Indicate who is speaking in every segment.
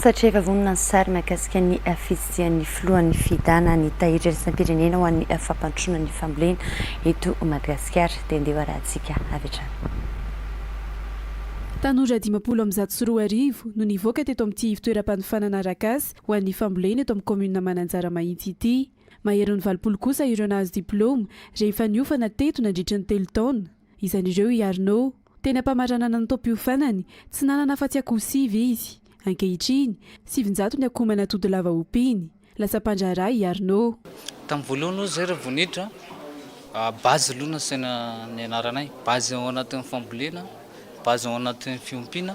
Speaker 1: Satria efa vonona ny sary mahakasika ny fitsidihan'ny filohan'ny FIDA na ny tahiry iraisam-pirenena ho an'ny fampandrosoana ny fambolena eto Madagasikara dia andeha ho arahantsika avy hatrany.
Speaker 2: Tanora 2050 no nivoaka teto amin'ity ivon-toeram-panofanana arak'asa ho an'ny fambolena eto amin'ny kaominina Mananjara Mahitsy ity. Maherin'ny 80 kosa ireo nahazo diplaoma rehefa niofana teto nandritry ny telo taona. Isan'ireo i Arnaud. Teny am-pamaranana ny taom-piofanany, tsy nanana afa-tsy akoho sivy izy. Ankehitriny, 900 ny akoho manatody lava ompiany. Lasa mpandraharaha i Arnaud.
Speaker 3: Tamin'ny voalohany aloha izay raha vao niditra, base aloha nasaina nianaranay, base ao anatin'ny fambolena, base ao anatin'ny fiompiana,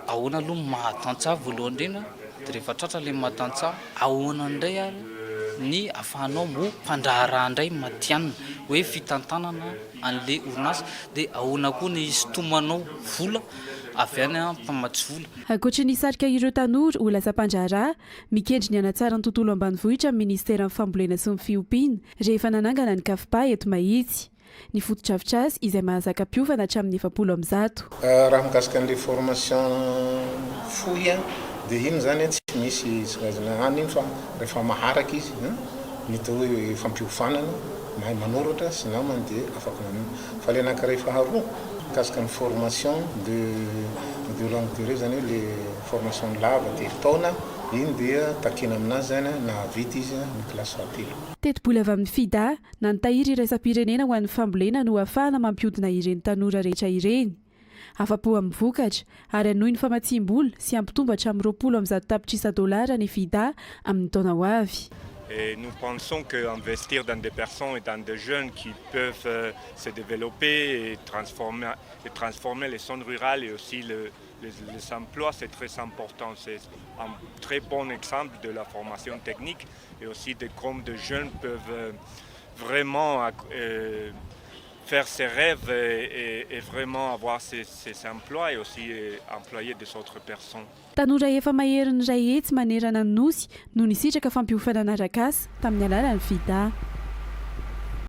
Speaker 3: ahoana aloha ny maha tantsaha voalohany indrindra, dia rehefa tratra ilay maha tantsaha, ahoana indray ary ny ahafahanao ho mpandraharaha indray matihanina, hoe fitantanana an'ilay orinasa, dia ahoana koa ny hisintomanao vola avy any mpamatsy vola.
Speaker 2: Ankoatry ny hisarika ireo tanora ho lasa mpandraharaha, mikendry ny hanatsara ny tontolo ambanivohitra ny minisiteran'ny Fambolena sy ny Fiompiana rehefa nanangana ny CAFPA eto Mahitsy. Ny fotodrafitrasa izay mahazaka mpiofana hatramin'ny 140.
Speaker 4: Raha mikasika an'ilay formation fohy dia iny izany tsy misy karazana any iny fa rehefa maharaka izy ny atao hoe fampiofanana, mahay manoratra sy namany dia afaka manao. Fa ilay anankiray faharoa mikasika ny formation de de longue durée izany hoe ilay formation lava telo taona, iny dia takiana aminazy izany nahavita izy ny kilasy fahatelo.
Speaker 2: Tetibola avy amin'ny FIDA na ny tahiry iraisam-pirenena ho an'ny fambolena no ahafahana mampihodina ireny tanora rehetra ireny. Afa-po amin'ny vokatra, ary hanohy ny famatsiam-bola sy hampitombo hatramin'ny 120 tapitrisa dolara ny FIDA amin'ny taona ho avy.
Speaker 5: Et nous pensons que investir dans des personnes et dans des jeunes qui peuvent se développer et transformer et transformer les zones rurales et aussi le les, les emplois, c'est très important. C'est un très bon exemple de la formation technique et aussi de comment des jeunes peuvent vraiment euh, faire ses rêves et, et, et vraiment avoir ses, ses emplois et aussi employer des autres personnes.
Speaker 2: Tanora efa maherin'ny 100 manerana ny nosy no nisitraka fampiofanana arak'asa tamin'ny alalan'ny FIDA.